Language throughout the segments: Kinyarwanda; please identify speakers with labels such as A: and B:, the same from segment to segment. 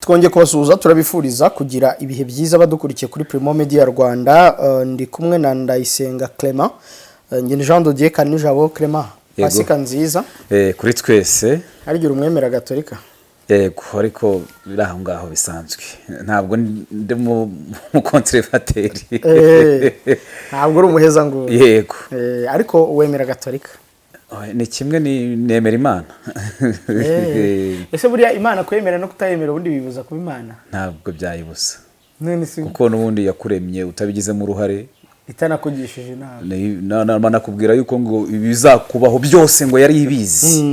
A: Twongeye kubasuhuza, turabifuriza kugira ibihe byiza badukurikiye kuri Primo Media Rwanda. Ndi kumwe na Ndayisenga Clement. Njye ni Jean de Dieu Kanijabo. Clement,
B: Yego.
A: Pasika nziza.
B: Kuri twese.
A: Harya umwemera gatolika?
B: Yego, ariko biri aho ngaho bisanzwe, ntabwo ndi mu conservateur.
A: Ntabwo uri umuhezanguni?
B: Yego.
A: Ariko wemera gatolika?
B: Oh, ni kimwe, ni nemera Imana.
A: Ese buriya Imana kwemera no kutayemera ubundi bibuza kuba Imana?
B: Ntabwo byayibuza.
A: None se?
B: Kuko n'ubundi yakuremye utabigizemo uruhare.
A: Itanakugishije inama.
B: Banakubwira yuko ngo ibizakubaho byose ngo yari ibizi,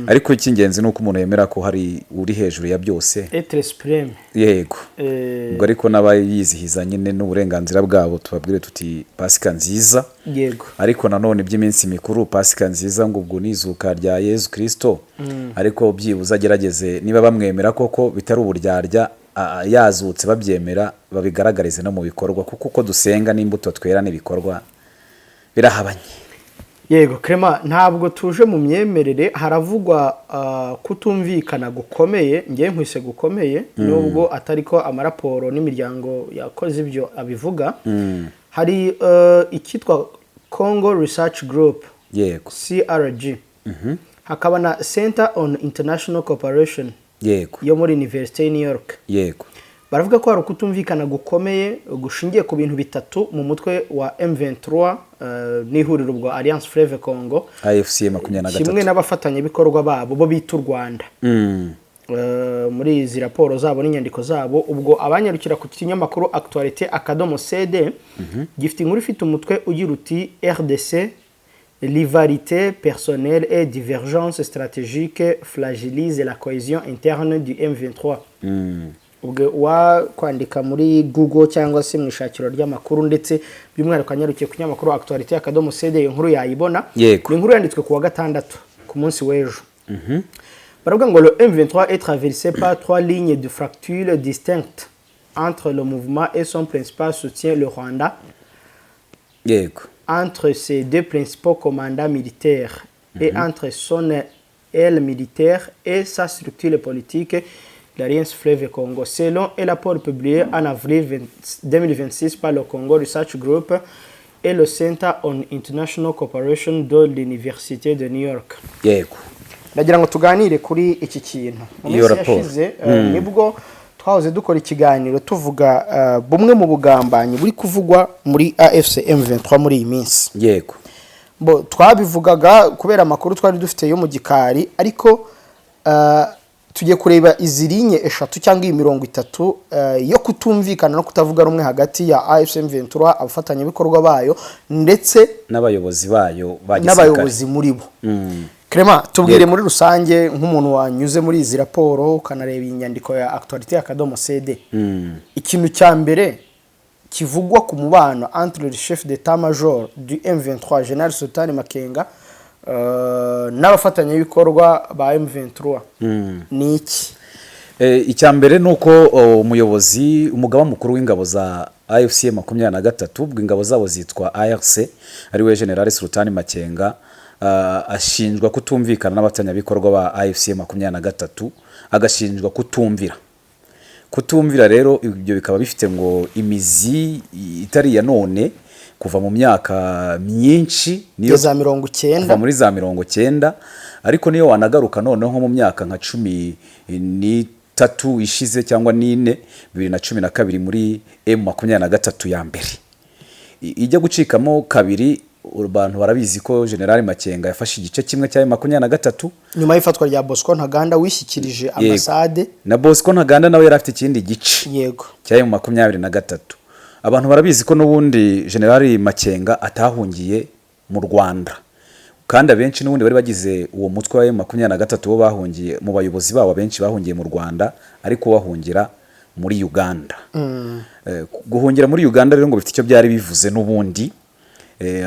B: ariko icy'ingenzi ni uko umuntu yemera ko hari uri hejuru ya byose.
A: Être suprême.
B: Yego. Ubwo ariko n'abayizihiza nyine n'uburenganzira bwabo, tubabwire tuti Pasika nziza. Ariko nanone iby'iminsi mikuru, Pasika nziza, ngo ubwo ni izuka rya Yezu Kirisito, ariko byibuze agerageze, niba bamwemera koko bitari uburyarya, yazutse babyemera, babigaragarize no mu bikorwa, kuko uko dusenga n'imbuto twera n'ibikorwa birahabanye.
A: Yego Clement, ntabwo tuje mu myemerere. Haravugwa kutumvikana gukomeye, ngewe nkwise gukomeye nubwo atari ko amaraporo n'imiryango yakoze ibyo abivuga. Hari icyitwa Congo Research Group, CRG, hakaba na Center on International Cooperation yo muri University ya New York. Baravuga ko hari ukutumvikana gukomeye gushingiye ku bintu bitatu mu mutwe wa M23 n'ihuriro ubwo Alliance Fleuve Congo,
B: AFC 23,
A: kimwe n'abafatanyabikorwa babo bo bita u Rwanda. Muri izi raporo zabo n'inyandiko zabo, ubwo abanyarukira ku kinyamakuru Actualité.cd gifite inkuru ifite umutwe ugira uti "RDC, rivalité personnelle et divergence stratégique fragilise la cohésion interne du M23". Ubwo wakwandika muri Google cyangwa se mu ishakiro ry'amakuru, ndetse by'umwihariko anyarukiye ku kinyamakuru Actualité.cd, iyo nkuru yayibona. Ni inkuru yanditswe ku wa gatandatu, ku munsi w'ejo. Baravuga ngo le M23 est traversé par trois lignes de fracture distinctes entre le mouvement et son principal soutien, le Rwanda, entre ses deux principaux commandants militaires et entre son aile militaire et sa structure politique, l'Alliance Fleuve Congo. Selon un rapport publié en avril 20 2026 par le Congo Research Group et le Center on International Cooperation de l'Université de New York. Ndagira ngo tuganire kuri iki kintu. Mu
B: Iyo
A: minsi
B: raporo.
A: yashize nibwo twahoze dukora ikiganiro tuvuga bumwe mu bugambanyi buri kuvugwa muri AFC M23 muri iyi minsi. Bo twabivugaga kubera amakuru twari dufite yo mu gikari, ariko tugiye kureba izi ligne eshatu cyangwa iyi mirongo itatu yo kutumvikana no kutavuga rumwe hagati ya AFC M23, abafatanyabikorwa bayo, ndetse
B: n'abayobozi bayo ba gisirikare.
A: N'abayobozi muri bo. Clement, tubwire muri rusange, nk'umuntu wanyuze muri izi raporo ukanareba iyi nyandiko ya Actualité.cd, ikintu cya mbere kivugwa ku mubano entre le chef d'état major du M23, General Sultan Makenga, n'abafatanyabikorwa ba M23 ni iki?
B: Icya mbere ni uko umuyobozi, umugaba mukuru w'ingabo za AFC 23, ubwo ingabo zabo zitwa ARC, ariwe General Sultani Makenga, ashinjwa kutumvikana n'abafatanyabikorwa ba AFC 23, agashinjwa kutumvira. Kutumvira rero ibyo bikaba bifite ngo imizi itari iya none, kuva mu myaka myinshi niyo
A: za 90.
B: Kuva muri za 90, ariko niyo wanagaruka noneho nko mu myaka nka 13 ishize cyangwa n'ine, 2012, muri M23 ya mbere ijya gucikamo kabiri, abantu barabizi ko General Makenga yafashe igice kimwe cya M23.
A: Nyuma y'ifatwa rya Bosco Ntaganda wishyikirije ambasade.
B: Na Bosco Ntaganda nawe yari afite ikindi gice cya M23. Abantu barabizi ko n'ubundi General Makenga atahungiye mu Rwanda, kandi abenshi n'ubundi bari bagize uwo mutwe wa M23 bo bahungiye mu bayobozi babo, abenshi bahungiye mu Rwanda, ariko bahungira muri Uganda. Guhungira muri Uganda rero ngo bifite icyo byari bivuze n'ubundi.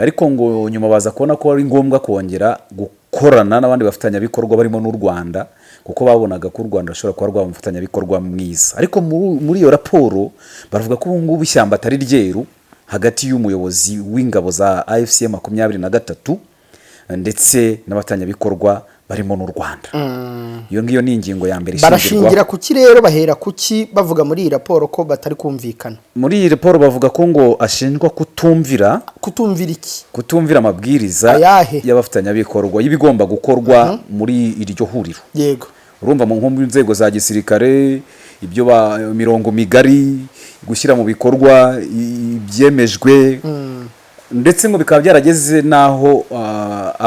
B: Ariko ngo nyuma baza kubona ko ari ngombwa kongera gukorana n'abandi bafatanyabikorwa barimo n'u Rwanda, kuko babonaga ko u Rwanda rushobora kuba rwaba umufatanyabikorwa mwiza. Ariko muri iyo raporo baravuga ko ubu ngubu ishyamba atari ryeru hagati y'umuyobozi w'ingabo za AFC 23 ndetse n'abafatanyabikorwa. barimo n'u Rwanda. Iyo ngiyo ni ingingo ya mbere
A: Barashingira
B: ishingirwaho.
A: Kuki rero bahera kuki bavuga muri iyi raporo ko batari kumvikana?
B: Muri iyi raporo bavuga ko ngo ashinjwa kutumvira.
A: Kutumvira iki?
B: Kutumvira amabwiriza
A: Ayahe?
B: y'abafatanyabikorwa y'ibigomba gukorwa muri iryo huriro. Urumva nko mu nzego za gisirikare, ibyo ba mirongo migari, gushyira mu bikorwa ibyemejwe, ndetse ngo bikaba byarageze n'aho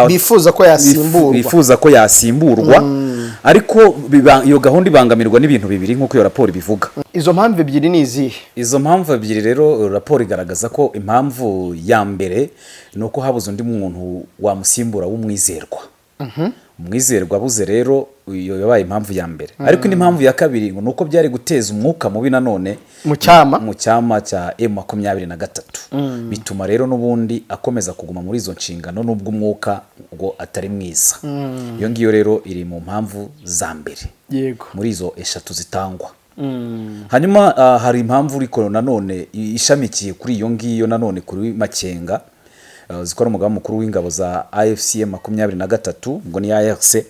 A: Bifuza ko yasimburwa.
B: Bifuza ko yasimburwa, ariko iyo gahunda ibangamirwa n'ibintu bibiri nk'uko iyo raporo ibivuga.
A: Izo mpamvu ebyiri ni izihe?
B: Izo mpamvu ebyiri rero, raporo igaragaza ko impamvu ya mbere ni uko habuze undi muntu wamusimbura w'umwizerwa. Umwizerwa abuze rero, iyo yabaye impamvu ya mbere. Ariko indi mpamvu ya kabiri ngo ni uko byari guteza umwuka mubi nanone
A: Mu cyama?
B: Mu cyama cya M23. Bituma rero n'ubundi akomeza kuguma muri izo nshingano nubwo umwuka ngo atari mwiza. Iyo ngiyo rero iri mu mpamvu za mbere muri izo eshatu zitangwa. Hanyuma hari impamvu ariko nanone ishamikiye kuri iyo ngiyo, nanone kuri Makenga, zikora umugaba mukuru w'ingabo za AFC M 23, ngo ni ARC,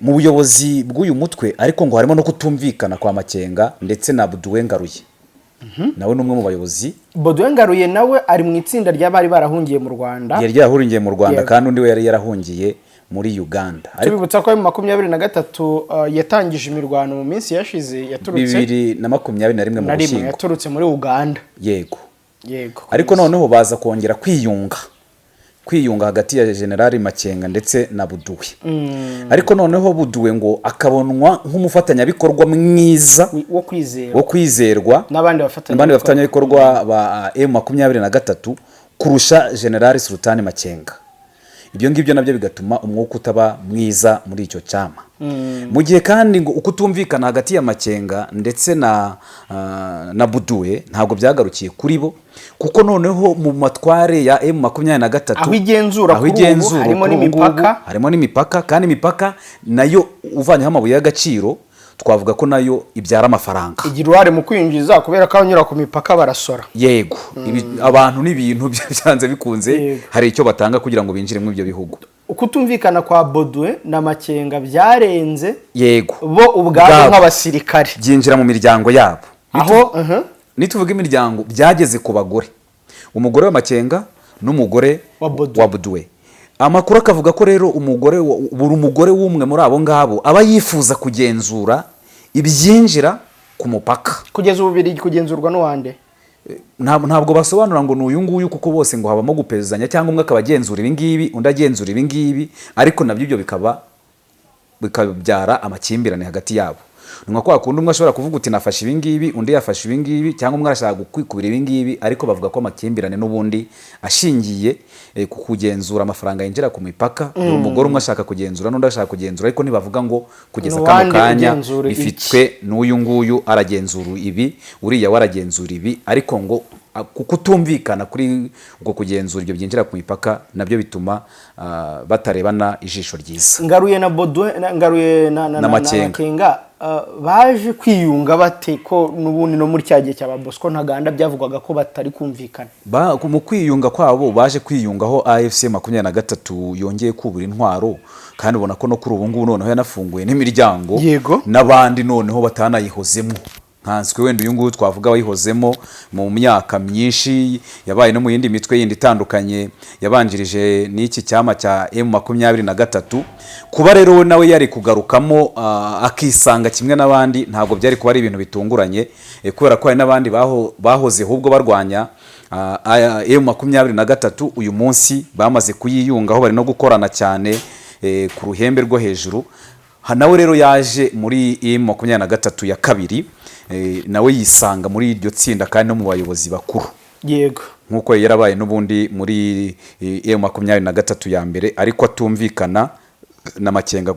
B: mu buyobozi bw'uyu mutwe. Ariko ngo harimo no kutumvikana kwa Makenga ndetse na Baudouin Ngaruye, nawe ni umwe mu bayobozi.
A: Baudouin Ngaruye nawe ari mu itsinda ry'abari barahungiye mu Rwanda.
B: Yari yarahungiye mu Rwanda, kandi undi we yari yarahungiye muri Uganda. Ariko
A: Tubibutsa ko M23 yatangije imirwano mu minsi yashize yaturutse
B: 2021 mu
A: na rimwe
B: Gushyingo.
A: Yaturutse muri Uganda.
B: Yego. Ariko noneho baza kongera kwiyunga hagati ya Generali Makenga ndetse na Baudouin. Ariko noneho Baudouin ngo akabonwa nk'umufatanyabikorwa mwiza
A: Wo kwizera.
B: Wo kwizerwa
A: N'abandi
B: n'abandi bafatanyabikorwa ba M23 kurusha Generali Sultani Makenga. Ibyo ngibyo nabyo bigatuma umwuka utaba mwiza muri icyo cyama. Mu gihe kandi ngo ukutumvikana hagati ya Makenga ndetse na Baudouin ntabwo byagarukiye kuri bo, kuko noneho mu matware ya M23,
A: Aho igenzura
B: aho
A: kuri ubu,
B: igenzura
A: harimo
B: kuri ubu ngubu,
A: n'imipaka.
B: Harimo n'imipaka, kandi imipaka nayo uvanyeho amabuye y'agaciro twavuga ko nayo ibyara amafaranga.
A: Igira uruhare mu kwinjiza kubera ko abanyura ku mipaka barasora.
B: Yego. Abantu n'ibintu byanze bikunze hari icyo batanga kugira ngo binjire muri ibyo bihugu.
A: Ukutumvikana kwa Baudouin na Makenga byarenze bo ubwabo
B: Ubwabo.
A: nk'abasirikare.
B: Byinjira mu miryango yabo.
A: Aho
B: Nituvuga imiryango, byageze ku bagore, umugore wa Makenga n'umugore
A: Wa Baudouin.
B: wa Baudouin. Amakuru akavuga ko rero buri mugore w'umwe muri abo ngabo aba yifuza kugenzura ibyinjira ku mupaka.
A: Kugeza ubu biri kugenzurwa n'uwande?
B: Ntabwo basobanura ngo ni uyu nguyu, kuko bose ngo habamo gupezanya, cyangwa umwe akaba agenzura ibi ngibi, undi agenzura ibi ngibi, ariko nabyo ibyo bikabyara amakimbirane hagati yabo. Ni nka kwa kundi umwe ashobora kuvuga uti nafashe ibi ngibi, undi yafashe ibi ngibi, cyangwa umwe arashaka kwikubira ibi ngibi. Ariko bavuga ko amakimbirane n'ubundi ashingiye ku kugenzura amafaranga yinjira ku mipaka. Buri mugore umwe ashaka kugenzura n'undi ashaka kugenzura, ariko ntibavuga ngo kugeza kano
A: N'uwande
B: kanya
A: ugenzura iki?
B: bifitwe n'uyu nguyu aragenzura ibi, uriya we aragenzura ibi. Ariko ngo kutumvikana kuri uko kugenzura ibyo byinjira ku mipaka nabyo bituma batarebana ijisho ryiza.
A: Ngaruye na Baudouin Ngaruye
B: Na Makenga.
A: Makenga, baje kwiyunga bate ko n'ubundi no muri cya gihe cya ba Bosco Ntaganda byavugwaga ko batari kumvikana?
B: Mu kwiyunga kwabo, baje kwiyungaho AFC 23 yongeye kubura intwaro, kandi ubona ko no kuri ubu ngubu noneho yanafunguye n'imiryango n'abandi noneho batanayihozemo, nkanswe wenda uyu nguyu twavuga wayihozemo mu myaka myinshi, yabaye no mu yindi mitwe yindi itandukanye yabanjirije n'iki cyama cya M23. Kuba rero we nawe yari kugarukamo, akisanga kimwe n'abandi, ntabwo byari kuba ari ibintu bitunguranye, kubera ko hari n'abandi bahoze ahubwo barwanya M23, uyu munsi bamaze kuyiyungaho, bari no gukorana cyane ku ruhembe rwo hejuru. Nawe rero yaje muri M23 ya kabiri, nawe yisanga muri iryo tsinda kandi no mu bayobozi bakuru, nk'uko yarabaye n'ubundi muri M23 ya mbere, ariko atumvikana na Makenga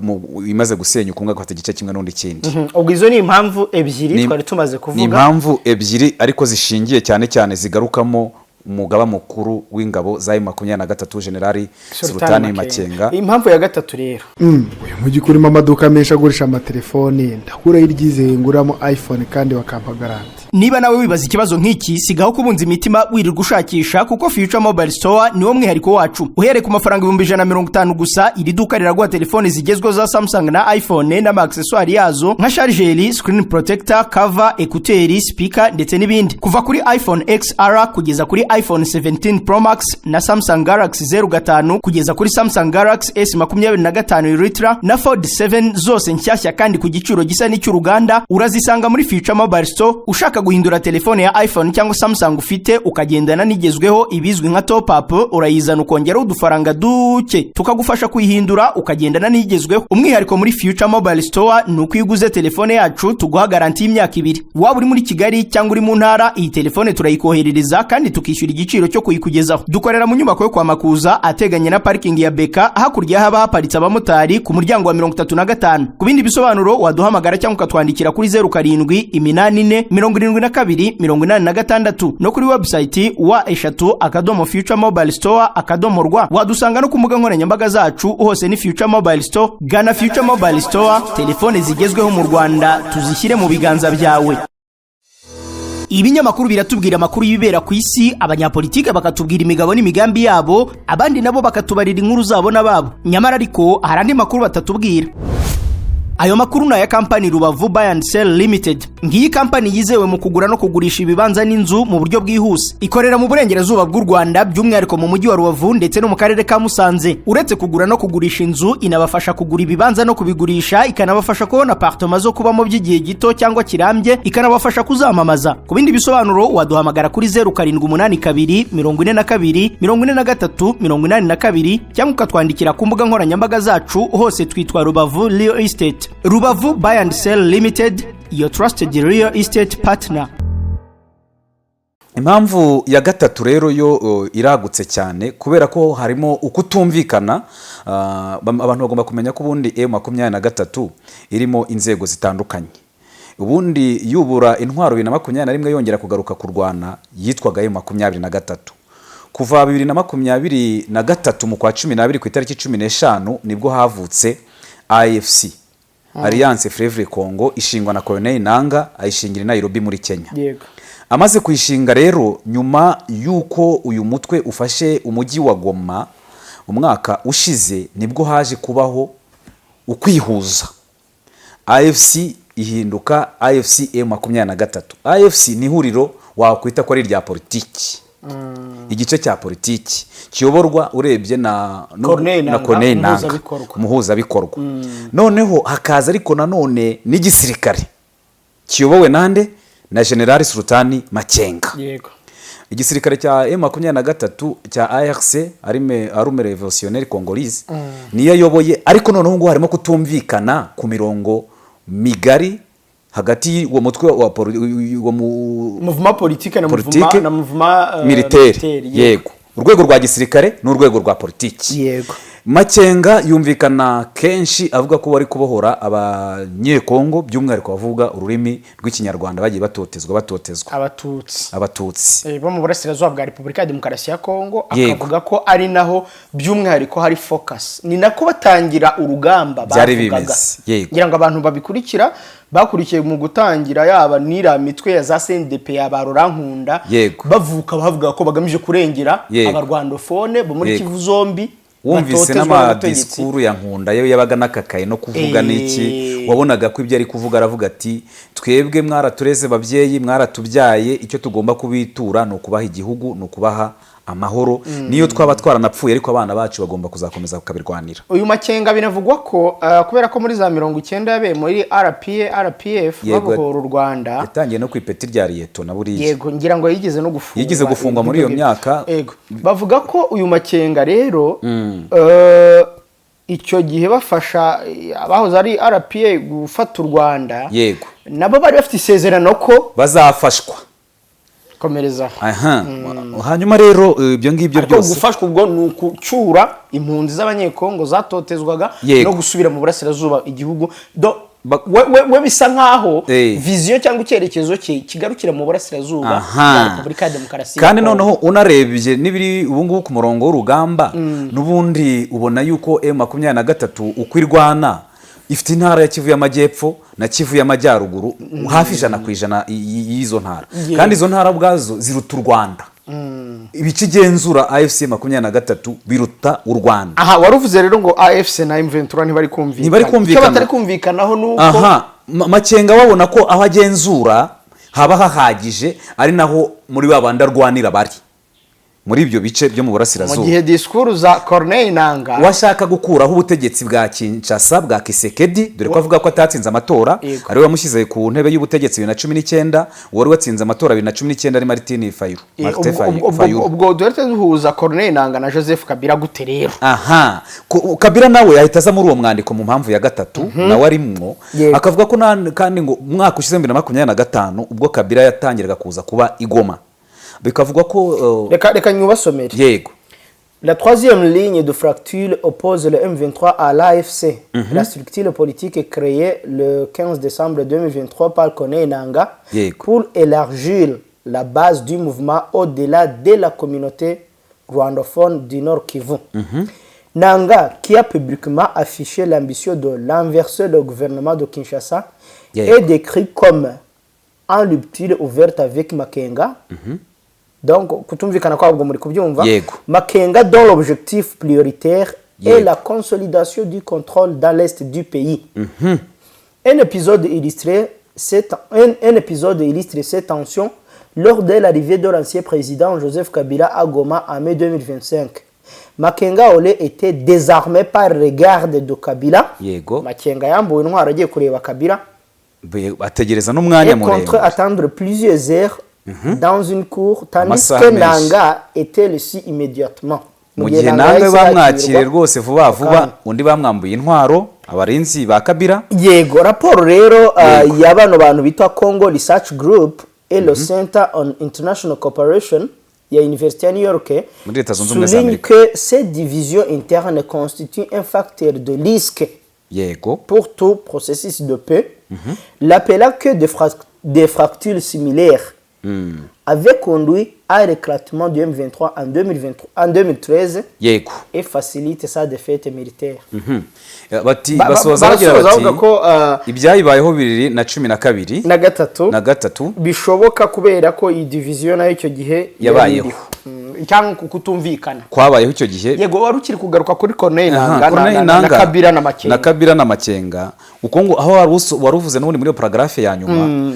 B: imaze gusenyuka, umwe agafata igice kimwe n'undi kindi.
A: Ubwo izo ni impamvu ebyiri twari tumaze
B: Ni
A: kuvuga.
B: impamvu ebyiri, ariko zishingiye cyane cyane zigarukamo Umugaba mukuru w'ingabo za M23, Generali Sultani Makenga.
A: Impamvu ya gatatu rero:
C: Uyu mujyi urimo amaduka menshi agurisha amatelefoni, ndakuraho iryizeye nguramo iPhone kandi bakampa garanti?
A: Niba nawe wibaza ikibazo nk'iki, sigaho kubunza imitima wirirwa ushakisha, kuko Future Mobile Store niwo mwihariko wacu. Uhereye ku mafaranga 150,000 gusa, iri duka riraguha telefoni zigezweho za Samsung na iPhone n'ama accessoires yazo nka charger, screen protector, cover, écouteurs, speaker ndetse n'ibindi, kuva kuri iPhone XR kugeza kuri iPhone 17 Pro Max na Samsung Galaxy 05 kugeza kuri Samsung Galaxy S 25 Ultra na Fold 7, zose nshyashya kandi ku giciro gisa n'icy'uruganda, urazisanga muri Future Mobile Store. Ushaka guhindura telefone ya iPhone cyangwa Samsung ufite ukagendana n'igezweho, ibizwi nka top up, urayizana ukongeraho udufaranga duke tukagufasha kuyihindura ukagendana n'igezweho. Umwihariko muri Future Mobile Store ni uko iyo uguze telefone yacu tuguha garanti y'imyaka 2. Waba uri muri Kigali cyangwa uri mu ntara, iyi telefone turayikoherereza kandi tukishyura igiciro cyo kuyikugezaho. Dukorera mu nyubako yo kwa Makuza ateganye na parikingi ya Beka, hakurya haba haparitse abamotari, ku muryango wa 35. Ku bindi bisobanuro waduhamagara cyangwa ukatwandikira kuri 0784 72 86 no kuri website www.futuremobilestore.rw. Wadusanga no ku mbuga nkoranyambaga zacu, hose ni Future Mobile Store. Gana Future Mobile Store, telefone zigezweho mu Rwanda tuzishyire mu biganza byawe. Ibinyamakuru biratubwira amakuru y'ibibera ku isi, abanyapolitike bakatubwira imigabo n'imigambi yabo, abandi nabo bakatubarira inkuru zabo n'ababo. Nyamara ariko hari andi makuru batatubwira. Ayo makuru ni aya kampani Rubavu Buy and Sell Limited. Ngiyi kampani yizewe mu kugura no kugurisha ibibanza n'inzu mu buryo bwihuse. Ikorera mu burengerazuba bw'u Rwanda, by'umwihariko mu mujyi wa Rubavu ndetse no mu karere ka Musanze. Uretse kugura no kugurisha inzu, inabafasha kugura ibibanza no kubigurisha, ikanabafasha kubona apartema zo kubamo by'igihe gito cyangwa kirambye, ikanabafasha kuzamamaza. Ku bindi bisobanuro waduhamagara kuri 0782 42 43 82 cyangwa ukatwandikira ku mbuga nkoranyambaga zacu, hose twitwa Rubavu Real Estate. Rubavu Buy and Sell Limited, your trusted real estate partner.
B: Impamvu ya gatatu rero yo iragutse cyane kubera ko harimo ukutumvikana. Abantu bagomba kumenya ko ubundi M23 irimo inzego zitandukanye. Ubundi yubura intwaro 2021 yongera kugaruka kurwana yitwaga M23. Kuva 2023 mu kwa 12 ku itariki 15 nibwo havutse AFC, Alliance Fleuve Congo, ishingwa na Corneille Nanga, ayishingira i Nairobi muri Kenya. Amaze kuyishinga rero, nyuma y'uko uyu mutwe ufashe umujyi wa Goma umwaka ushize, nibwo haje kubaho ukwihuza, AFC ihinduka AFC M23. AFC ni ihuriro wakwita ko ari irya politiki, igice cya politiki kiyoborwa urebye na
A: Corneille
B: na
A: Nanga,
B: Corneille Nanga,
A: umuhuzabikorwa.
B: Umuhuzabikorwa. Noneho hakaza ariko nanone n'igisirikare kiyobowe nande? Na General Sultani Makenga. Igisirikare cya M23 cya ARC, Armée Révolutionnaire Congolaise, niyo ayoboye. Ariko noneho ngo harimo kutumvikana ku mirongo migari hagati y'uwo mutwe wa uwo
A: Mouvement politique na
B: politike,
A: mouvement na mouvement
B: militaire. Yego, urwego rwa gisirikare n'urwego rwa politiki. Makenga yumvikana kenshi avuga ko bari kubohora Abanyekongo, by'umwihariko bavuga ururimi rw'Ikinyarwanda, bagiye batotezwa, batotezwa.
A: Abatutsi.
B: Abatutsi.
A: Bo mu burasirazuba bwa Repubulika ya Demokarasi ya Kongo. Akavuga ko ari naho by'umwihariko hari focus, ni nako batangira urugamba
B: Byari
A: bavugaga.
B: bimeze, yego.
A: Ngira ngo abantu babikurikira bakurikiye mu gutangira, yaba n'iriya mitwe ya za CNDP ya ba Rurankunda, bavuka bavuga ko bagamije kurengera abarwandophone bo muri Kivu zombi
B: Wumvise
A: batotezwa n'ubutegetsi.
B: N'amadisikuru ya Nkunda yo yabaga n'akakaye no kuvuga n'iki, wabonaga ko ibyo ari kuvuga aravuga ati: "Twebwe mwaratureze babyeyi, mwaratubyaye, icyo tugomba kubitura ni ukubaha igihugu, ni ukubaha amahoro. Niyo twaba twaranapfuye, ariko abana bacu bagomba kuzakomeza bakabirwanira."
A: Uyu Makenga binavugwa ko kubera ko muri za 90 yabaye muri RPA RPF babohora u Rwanda.
B: Yatangiye no ku ipeti rya lieutenant buriya.
A: Yego, ngira ngo yigeze no gufungwa.
B: Yigeze gufungwa muri iyo myaka.
A: Yego, bavuga ko uyu Makenga rero icyo gihe bafasha abahoze ari RPA gufata u Rwanda, nabo bari bafite isezerano ko
B: bazafashwa.
A: Komereza.
B: Aha. Hanyuma rero ibyo ngibyo
A: Ariko
B: byose
A: gufashwa ubwo ni ukucyura impunzi z'Abanyekongo zatotezwaga no gusubira mu burasirazuba igihugu do We bisa nkaho vision cyangwa icyerekezo cye kigarukira mu burasirazuba bwa Repubulika ya Demokarasi ya
B: Kandi
A: Kongo.
B: noneho unarebye n'ibiri ubu ngubu ku murongo w'urugamba, n'ubundi ubona yuko M23 uko irwana ifite intara ya Kivu y'Amajyepfo na Kivu y'Amajyaruguru hafi 100% y'izo ntara. Kandi izo ntara ubwazo ziruta u Rwanda. Ibice igenzura AFC 23 biruta u Rwanda.
A: Aha wari uvuze rero ngo AFC na M23 ntibari kumvikana.
B: Ntibari kumvikana.
A: Icyo batari kumvikanaho ni uko
B: Aha Makenga babona ko aho agenzura haba hahagije, ari naho muri ba bandi arwanira bari muri ibyo bice byo mu
A: mu
B: burasirazuba.
A: gihe discours za Corneille Nanga
B: Washaka gukuraho ubutegetsi bwa Kinshasa, bwa Tshisekedi, dore ko avuga ko atatsinze amatora, ariwe wamushyize ku ntebe y'ubutegetsi 2019. Uwari watsinze amatora 2019 ari Martin Fayulu. Martin Fayulu.
A: Ubwo duhita duhuza Corneille Nanga na Joseph Kabila gute rero?
B: Aha Kabila nawe ahita aza muri uwo mwandiko mu mpamvu ya gatatu, nawe arimwo. Akavuga ko kandi ngo umwaka ushize, 2025, ubwo Kabila yatangiraga kuza kuba i Goma, bikavugwa ko
A: Reka nyubasomere.
B: Yego.
A: La troisième ligne de fracture oppose le M23 à l'AFC, la structure politique créée le 15 décembre 2023 par Corneille Nanga pour élargir la base du mouvement au-delà de la communauté rwandophone du Nord Kivu. Nanga, qui a publiquement affiché l'ambition de renverser le gouvernement de Kinshasa, est décrit comme en rupture ouverte avec Makenga. Donc, kutumvikana kwabwo muri kubyumva. Makenga, dont l'objectif prioritaire est la consolidation du contrôle dans l'est du pays. Un épisode illustre cette tension lors de l'arrivée de l'ancien président Joseph Kabila à Goma en mai 2025. Makenga aurait été désarmé par les gardes de Kabila. Makenga yambuwe intwaro agiye kureba Kabila.
B: Ategereza n'umwanya
A: Et contraint
B: muremure.
A: attendre plusieurs heures dans une cour, tandis
B: Amasaha
A: que
B: menshi.
A: Nanga était reçu immédiatement.
B: Mu gihe
A: Nanga
B: Nange
A: yahise
B: bamwakiriye
A: yakirwa
B: rwose vuba vuba,
A: kanya.
B: undi bamwambuye intwaro abarinzi ba Kabila.
A: Yego, raporo rero ya bano bantu bitwa Congo Research Group et le Center on International Cooperation ya Université ya New York
B: Muri Leta Zunze Ubumwe za
A: souligne
B: Amerika.
A: que cette division interne constitue un facteur de risque pour tout processus de paix, rappelant que des fractures similaires avaient conduit à l'éclatement du M23 en 2023, en 2013 et facilite sa défaite militaire.
B: Bati basoza bagira
A: barasoza
B: bati
A: bavuga ko
B: ibyayibayeho 2012
A: na gatatu
B: na gatatu
A: bishoboka kubera ko iyi division nayo icyo gihe yari
B: Yabayeho.
A: iriho. Cyangwa kutumvikana.
B: Kwabayeho icyo gihe.
A: Yego, wari ukiri kugaruka kuri Corneille
B: Aha,
A: Nanga na,
B: Corneille
A: na
B: Nanga
A: Kabila na Makenga.
B: Na Kabila na Makenga, uko ngo aho wari uvuze n'ubundi muri iyo paragraphe ya nyuma,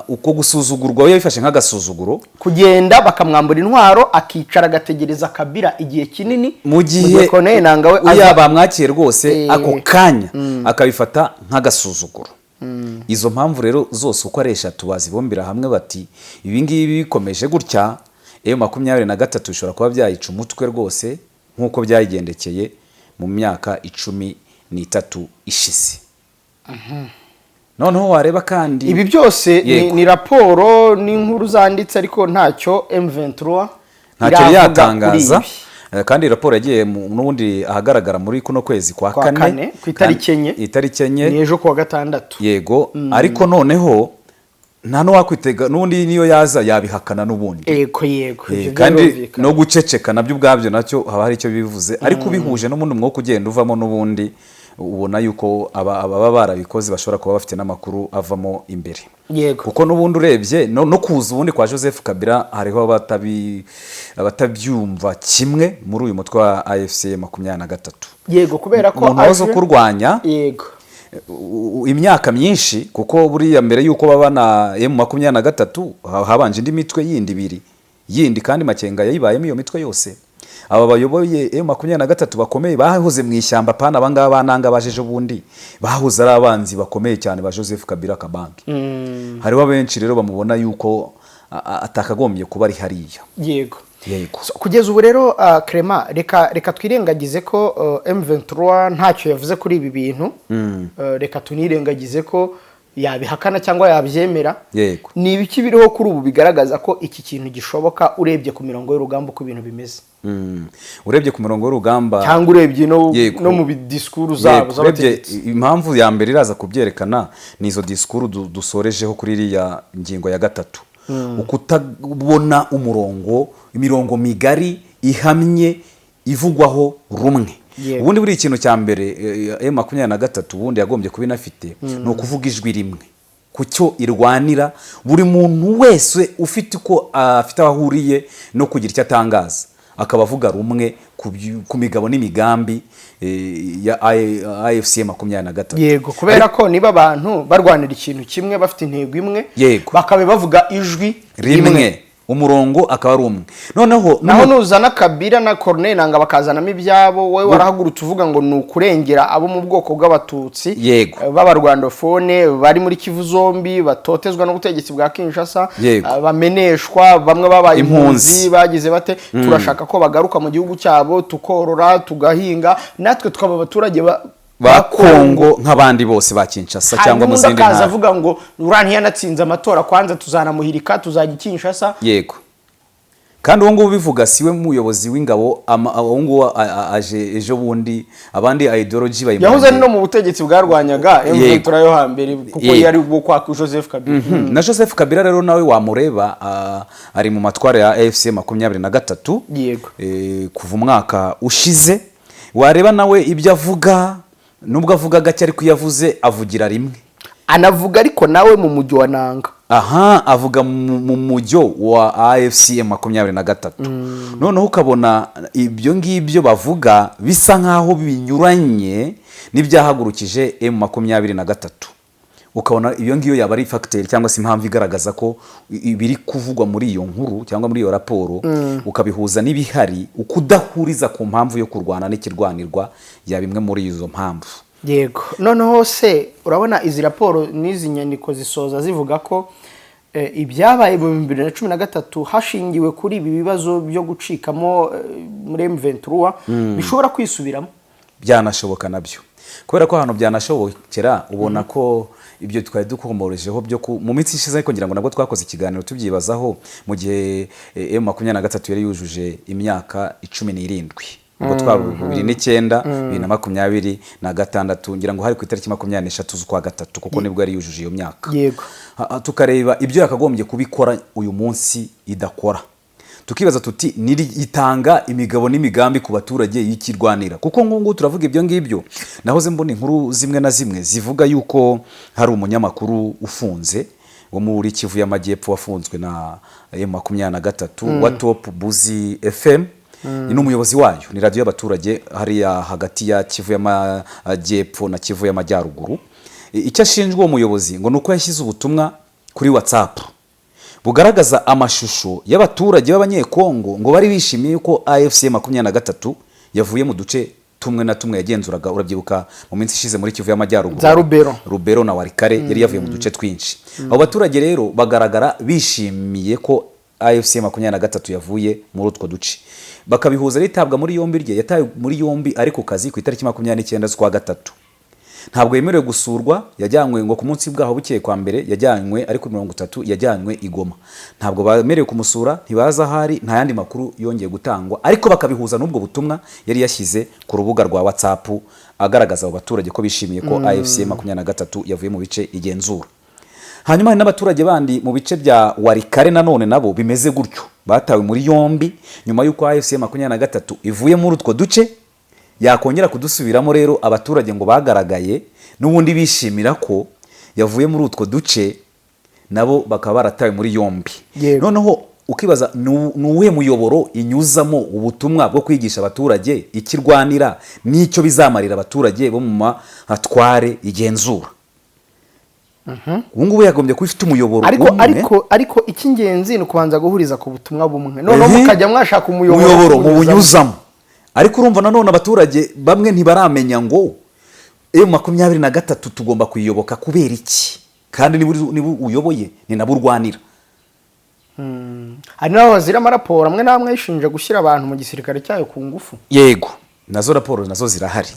B: uko gusuzugurwa we yabifashe nk'agasuzuguro.
A: Kugenda bakamwambura intwaro, akicara agategereza Kabila igihe kinini,
B: Mu gihe
A: Corneille Nanga we
B: uriya bamwakiye rwose ako kanya, akabifata nk'agasuzuguro. Izo mpamvu rero zose uko ari eshatu bazibumbira hamwe, bati ibi ngibi bikomeje gutya, M23 bishobora kuba byayica umutwe rwose nk'uko byayigendekeye mu myaka 13 ishize. Noneho wareba kandi
A: Ibi byose ni raporo n'inkuru zanditse, ariko ntacyo M23
B: Ntacyo
A: iravuga kuri
B: yatangaza.
A: ibi.
B: Kandi raporo yagiye n'ubundi ahagaragara muri kuno kwezi kwa
A: Kwa
B: kane.
A: kane, ku itariki 4.
B: Itariki 4.
A: Ni ejo kuwa gatandatu.
B: Yego, ariko noneho nta n'uwakwitega n'ubundi, niyo yaza yabihakana n'ubundi.
A: Yego, ibyo
B: Kandi
A: birumvikana.
B: no guceceka nabyo ubwabyo nacyo haba hari icyo bivuze, ariko ubihuje n'ubundi umwuka ugenda uvamo, n'ubundi ubona yuko ababa barabikoze bashobora kuba bafite n'amakuru avamo imbere. Kuko n'ubundi urebye no kuza ubundi kwa Joseph Kabila, hariho abatabyumva kimwe muri uyu mutwe wa AFC 23.
A: Yego, kubera ko
B: Umuntu waza kurwanya imyaka myinshi, kuko buriya mbere y'uko baba na M23 habanje indi mitwe yindi ibiri yindi, kandi Makenga yayibayemo iyo mitwe yose. Aba bayoboye M23 bakomeye bahoze mu ishyamba, pana abangaba bananga baje ejo bundi, bahoze ari abanzi bakomeye cyane ba Joseph Kabila Kabange. Hariho abenshi rero bamubona yuko atakagombye kuba ari hariya.
A: So, kugeza ubu rero, Clement, reka twirengagize ko M23 ntacyo yavuze kuri ibi bintu. Reka tunirengagize ko Yabihakana cyangwa yabyemera. Ni ibiki biriho kuri ubu bigaragaza ko iki kintu gishoboka, urebye ku mirongo y'urugamba uko ibintu bimeze?
B: Urebye ku murongo w'urugamba
A: Cyangwa urebye no mu disikuru zabo
B: Yego, urebye
A: z'abategetsi.
B: Impamvu ya mbere iraza kubyerekana ni izo disikuru dusorejeho kuri iriya ngingo ya gatatu, ukutabona umurongo, imirongo migari ihamye ivugwaho rumwe. Ubundi buriya ikintu cya mbere M23 ubundi yagombye kuba inafite ni ukuvuga ijwi rimwe ku cyo irwanira. Buri muntu wese ufite uko afite aho ahuriye no kugira icyo atangaza akaba avuga rumwe ku migabo n'imigambi ya AFC 23.
A: Yego, kubera ko niba abantu barwanira ikintu kimwe, bafite intego imwe, bakaba bavuga ijwi
B: rimwe, umurongo akaba ari umwe, noneho
A: Naho nuzana Kabila na Corneille Nanga bakazanamo ibyabo, wowe warahagurutse uvuga ngo ni ukurengera abo mu bwoko bw'Abatutsi b'Abarwandofone bari muri Kivu zombi, batotezwa n'ubutegetsi bwa Kinshasa, bameneshwa, bamwe babaye
B: Impunzi.
A: impunzi, bagize bate, turashaka ko bagaruka mu gihugu cyabo, tukorora, tugahinga, natwe tukaba abaturage
B: ba Kongo nk'abandi bose ba Kinshasa cyangwa mu
A: Hanyuma undi
B: zindi
A: akaza
B: ntara.
A: avuga ngo uriya ntiyanatsinze amatora, kwanza tuzanamuhirika, tuzajya i Kinshasa.
B: Yego, kandi uwo nguwo ubivuga si we muyobozi w'ingabo, uwo nguwo aje ejo bundi, abandi ideology
A: Yahoze
B: bayimurangiye.
A: ari no mu butegetsi bwarwanyaga M23 yo hambere, kuko yari ubwo kwa Joseph Kabila.
B: Na Joseph Kabila rero nawe wamureba, ari mu matwara ya AFC 23 kuva umwaka ushize. Wareba nawe ibyo avuga, nubwo avuga gake, ariko iyo avuze avugira rimwe.
A: Anavuga ariko nawe mu mujyi wa Nanga.
B: Aha avuga mu mujyo wa AFC 23. Noneho ukabona ibyo ngibyo bavuga bisa nk'aho binyuranye n'ibyahagurukije M23. Ukabona iyo ngiyo yaba ari facteur cyangwa se impamvu igaragaza ko ibiri kuvugwa muri iyo nkuru cyangwa muri iyo raporo, ukabihuza n'ibihari, ukudahuriza ku mpamvu yo kurwana n'ikirwanirwa, yaba imwe muri izo mpamvu.
A: Yego, noneho se urabona izi raporo n'izi nyandiko zisoza zivuga ko ibyabaye mu 2013 hashingiwe kuri ibi bibazo byo gucikamo muri M23 bishobora kwisubiramo?
B: Byanashoboka nabyo, kubera ko ahantu byanashobokera ubona ko ibyo twari dukomorejeho byo mu minsi ishize, ariko ngira ngo nabwo twakoze ikiganiro tubyibazaho mu gihe M23 yari yujuje imyaka 17, ubwo twari 2009, 2026, ngira ngo hari ku itariki 23 z'ukwa gatatu, kuko nibwo yari yujuje iyo myaka. Tukareba ibyo yakagombye kubikora uyu munsi idakora, tukibaza tuti niri itanga imigabo n'imigambi ku baturage y'ikirwanira? Kuko nk'ubu turavuga ibyo ngibyo, nahoze mbona inkuru zimwe na zimwe zivuga yuko hari umunyamakuru ufunze wo muri Kivu y'Amajyepfo wafunzwe na M23 wa Top Buzi FM, ni n'umuyobozi wayo, ni radiyo y'abaturage hariya hagati ya Kivu y'Amajyepfo na Kivu y'Amajyaruguru. Icyo ashinjwa uwo muyobozi ngo ni uko yashyize ubutumwa kuri WhatsApp bugaragaza amashusho y'abaturage b'Abanyekongo ngo bari bishimiye ko AFC 23 yavuye mu duce tumwe na tumwe yagenzuraga. Urabyibuka mu minsi ishize muri Kivu y'Amajyaruguru,
A: Za Rubero.
B: Rubero na Walikale, yari yavuye mu duce twinshi. Abo baturage rero bagaragara bishimiye ko AFC 23 yavuye muri utwo duce, bakabihuza n'itabwa muri yombi rye. Yatawe muri yombi ari ku kazi ku itariki 29 z'ukwa gatatu, ntabwo yemerewe gusurwa. Yajyanywe ngo ku munsi bwaho bukeye kwa mbere, yajyanywe ari kuri 30, yajyanywe i Goma, ntabwo bemerewe kumusura, ntibazi aho ari, nta yandi makuru yongeye gutangwa. Ariko bakabihuza n'ubwo butumwa yari yashyize ku rubuga rwa WhatsApp agaragaza abo baturage ko bishimiye ko AFC 23 yavuye mu bice igenzura. Hanyuma hari n'abaturage bandi mu bice bya Walikale nanone nabo bimeze gutyo, batawe muri yombi nyuma y'uko AFC 23 ivuye muri utwo duce yakongera kudusubiramo. Rero abaturage ngo bagaragaye n'ubundi bishimira ko yavuye muri utwo duce, nabo bakaba baratawe muri yombi. Noneho ukibaza ni uwuhe muyoboro inyuzamo ubutumwa bwo kwigisha abaturage ikirwanira n'icyo bizamarira abaturage bo mu matware igenzura? Ubu ngubu yagombye kuba ifite umuyoboro
A: Ariko
B: umwe.
A: Ariko icy'ingenzi ni ukubanza guhuriza ku butumwa bumwe, noneho mukajya mwashaka umuyoboro
B: umuyoboro
A: muwunyuzamo.
B: Muwunyuzamo. Ariko urumva nanone abaturage bamwe ntibaramenya ngo M23 tugomba kuyiyoboka kubera iki, kandi niba uyoboye ni nabo urwanira.
A: Hari n'aho bazira amaraporo amwe n'amwe ayishinja gushyira abantu mu gisirikare cyayo ku ngufu.
B: Yego, nazo raporo nazo zirahari.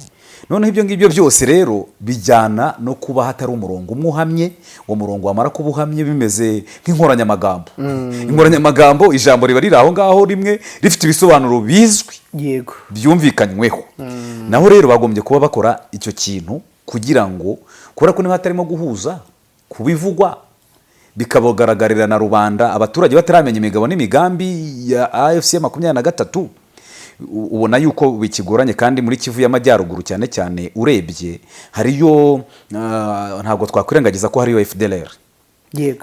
B: Noneho ibyo ngibyo byose rero bijyana no kuba hatari umurongo umwe uhamye. Uwo murongo wamara kuba uhamye, bimeze nk'inkoranyamagambo. Inkoranyamagambo, ijambo riba riri aho ngaho rimwe, rifite ibisobanuro bizwi, byumvikanyweho. Naho rero bagombye kuba bakora icyo kintu kugira ngo, kubera ko niba hatarimo guhuza kubivugwa, bikabagaragarira na rubanda, abaturage bataramenya imigabo n'imigambi ya AFC 23, ubona yuko bikigoranye. Kandi muri Kivu y'Amajyaruguru cyane cyane, urebye hariyo, ntabwo twakwirengagiza ko hariyo FDLR.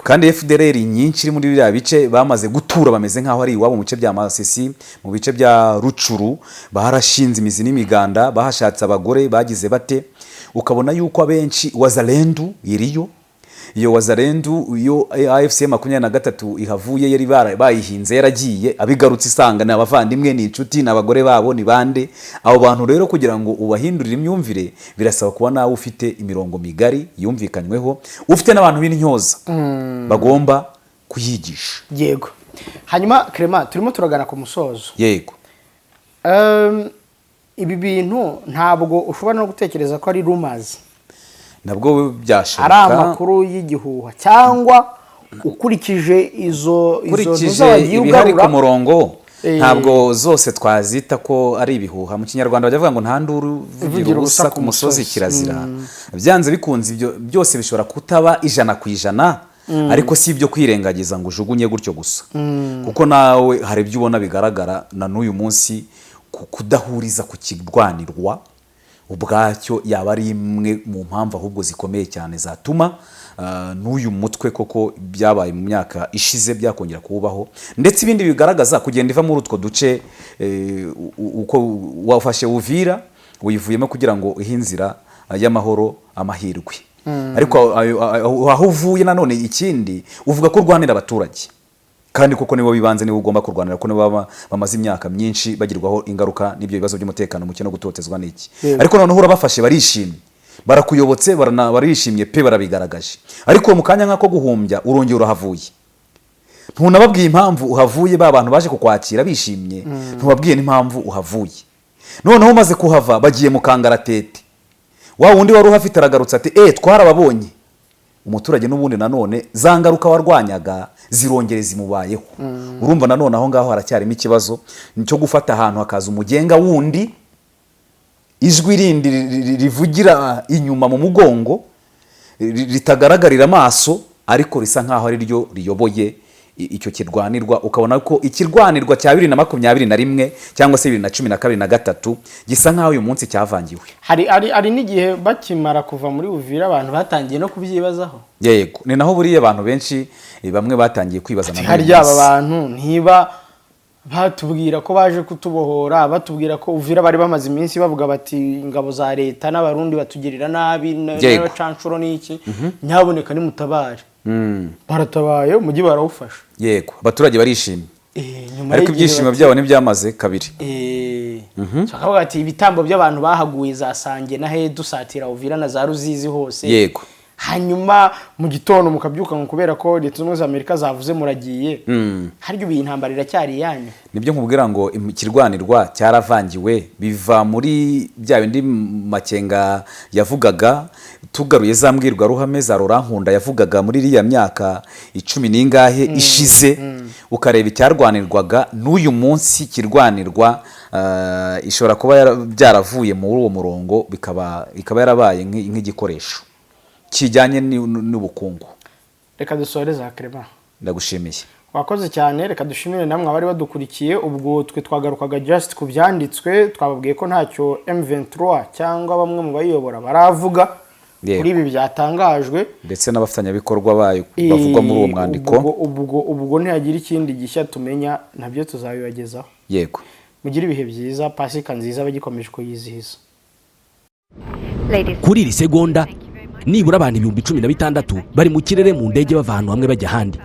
B: Kandi FDLR nyinshi iri muri biriya bice bamaze gutura, bameze nk'aho ari iwabo, mu bice bya Masisi, mu bice bya Rucuru, barashinze imizi n'imiganda, bahashatse abagore, bagize bate. Ukabona yuko abenshi Wazalendu iriyo. Iyo Wazalendu, iyo AFC 23 ihavuye, yari bayihinze, yaragiye, abigarutse isanga ni abavandimwe, ni inshuti, ni abagore babo, ni bande. Abo bantu rero, kugira ngo ubahindurire imyumvire, birasaba kuba nawe ufite imirongo migari yumvikanyweho, ufite n'abantu b'intyoza bagomba kuyigisha.
A: Yego. Hanyuma Clement, turimo turagana ku musozo.
B: Yego.
A: Ibi bintu ntabwo ushobora no gutekereza ko ari rumors,
B: nabwo byashoboka,
A: ari amakuru y'igihuha, cyangwa ukurikije izo
B: ukurikije
A: ntuza wagiye
B: ibihari ku
A: ugarura?
B: murongo, ntabwo zose twazita ko ari ibihuha. Mu Kinyarwanda bajya bavuga ngo nta nduru ivugira ubusa ku musozi, kirazira. Byanze bikunze ibyo byose bishobora kutaba 100%, ariko si ibyo kwirengagiza ngo ujugunye gutyo gusa, kuko nawe hari ibyo ubona bigaragara na n'uyu munsi. Kudahuriza ku kirwanirwa ubwacyo yaba ari imwe mu mpamvu ahubwo zikomeye cyane zatuma n'uyu mutwe koko byabaye mu myaka ishize byakongera kuwubaho. Ndetse ibindi bigaragaza kugenda iva muri utwo duce, uko wafashe Uvira uyivuyemo kugira ngo ihe inzira y'amahoro amahirwe, ariko aho uvuye nanone, ikindi uvuga ko urwanira abaturage, kandi koko nibo bibanze, nibo ugomba kurwanira, kuko nibo baba bamaze imyaka myinshi bagirwaho ingaruka n'ibyo bibazo by'umutekano muke no gutotezwa n'iki. Ariko noneho urabafashe, barishimye, barakuyobotse, barishimye pe, barabigaragaje. Ariko mu kanya nk'ako guhumbya urongera urahavuye, ntunababwiye impamvu uhavuye. Ba bantu baje kukwakira bishimye, ntubabwiye n'impamvu uhavuye. Noneho umaze kuhava, bagiye mu kangaratete. Wa wundi wari uhafite aragarutse ati: "Eh, twarababonye." Umuturage n'ubundi nanone za ngaruka warwanyaga zirongera zimubayeho. Urumva nanone aho ngaho haracyarimo ikibazo cyo gufata ahantu hakaza umugenga wundi, ijwi rindi rivugira inyuma mu mugongo, ritagaragarira amaso, ariko risa nkaho ari ryo riyoboye icyo kirwanirwa. Ukabona ko ikirwanirwa cya 2021 cyangwa se 2012 na gatatu gisa nkaho uyu munsi cyavangiwe.
A: Hari n'igihe bakimara kuva muri Uvira abantu batangiye no kubyibazaho.
B: Yego, ni naho buriya abantu benshi, bamwe batangiye kwibaza na n'uyu
A: Harya aba
B: munsi.
A: bantu ntiba batubwira ko baje kutubohora, batubwira ko Uvira bari bamaze iminsi bavuga bati ingabo za leta n'Abarundi batugirira nabi n'abacanshuro n'iki, nyaboneka nimutabare. Baratabaye, umujyi barawufasha.
B: Yego, abaturage barishimye.
A: Nyuma
B: Ariko
A: y'igihe
B: ibyishimo byabo ntibyamaze kabiri.
A: Bakavuga ati ibitambo by'abantu bahaguye za Sange na he dusatira Uvira na za Ruzizi hose. Hanyuma mu gitondo mukabyuka ngo kubera ko Leta Zunze Ubumwe za Amerika zavuze, muragiye. Harya ubu iyi ntambara iracyari iyanyu?
B: Nibyo nkubwira ngo ikirwanirwa cyaravangiwe, biva muri bya bindi Makenga yavugaga, tugaruye za mbwirwaruhame za Nkunda yavugaga muri iriya myaka icumi n'ingahe ishize, ukareba icyarwanirwaga n'uyu munsi kirwanirwa, ishobora kuba byaravuye muri uwo murongo, ikaba yarabaye nk'igikoresho kijyanye n'ubukungu.
A: Reka dusoreze aha, Clement.
B: Ndagushimiye.
A: Wakoze cyane. Reka dushimire namwe abari badukurikiye. Ubwo twe twagarukaga just ku byanditswe, twababwiye ko ntacyo M23 cyangwa bamwe mu bayiyobora baravuga kuri ibi byatangajwe,
B: ndetse n'abafatanyabikorwa bayo bavugwa muri uwo mwandiko.
A: Ubwo ntihagira ikindi gishya tumenya, nabyo tuzabibagezaho. Mugire ibihe byiza, Pasika nziza bagikomeje kuyizihiza.
D: Kuri iri segonda, nibura abantu 16,000 bari mu kirere mu ndege, bava ahantu hamwe bajya ahandi.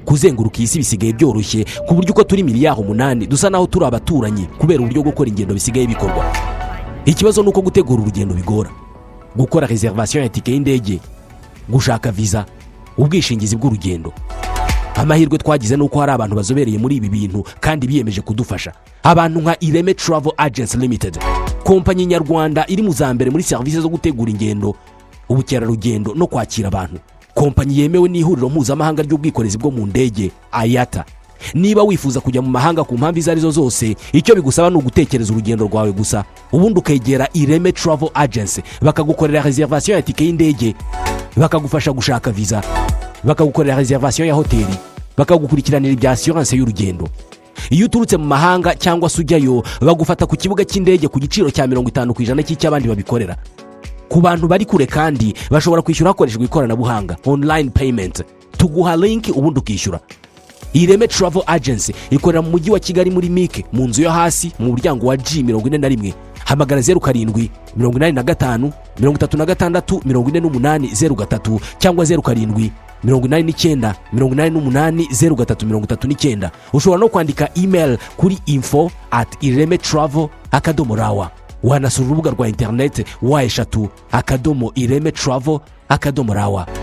D: Kuzenguruka iyi si bisigaye byoroshye, ku buryo uko turi miliyari 8 dusa naho turi abaturanyi, kubera uburyo gukora ingendo bisigaye bikorwa. Ikibazo ni uko gutegura urugendo bigora: gukora réservation ya tike y'indege, gushaka viza, ubwishingizi bw'urugendo. Amahirwe twagize ni uko hari abantu bazobereye muri ibi bintu kandi biyemeje kudufasha, abantu nka Ireme Travel Agency Limited. Kompanyi nyarwanda iri mu za mbere muri serivisi zo gutegura ingendo, ubukerarugendo no kwakira abantu. Kompanyi yemewe n'Ihuriro Mpuzamahanga ry'Ubwikorezi bwo mu Ndege, IATA. Niba wifuza kujya mu mahanga ku mpamvu izo arizo zose, icyo bigusaba ni ugutekereza urugendo rwawe gusa, ubundi ukegera Ireme Travel Agency, bakagukorera reservation ya tike y'indege, bakagufasha gushaka viza, bakagukorera reservation ya hoteli, bakagukurikiranira ibya assurance y'urugendo. Iyo uturutse mu mahanga cyangwa se ujyayo, bagufata ku kibuga cy'indege ku giciro cya 50% cy'icy'abandi babikorera. Ku bantu bari kure kandi, bashobora kwishyura hakoreshejwe ikoranabuhanga, online payment. Tuguha link ubundi ukishyura. Ireme Travel Agency ikorera mu Mujyi wa Kigali, muri MIC, mu nzu yo hasi, mu muryango wa G 41. Hamagara 0785364803 cyangwa 0789880339. Ushobora no kwandika email kuri info@iremetravel.rw. Wanasura urubuga rwa interineti, www.iremetravel.rw.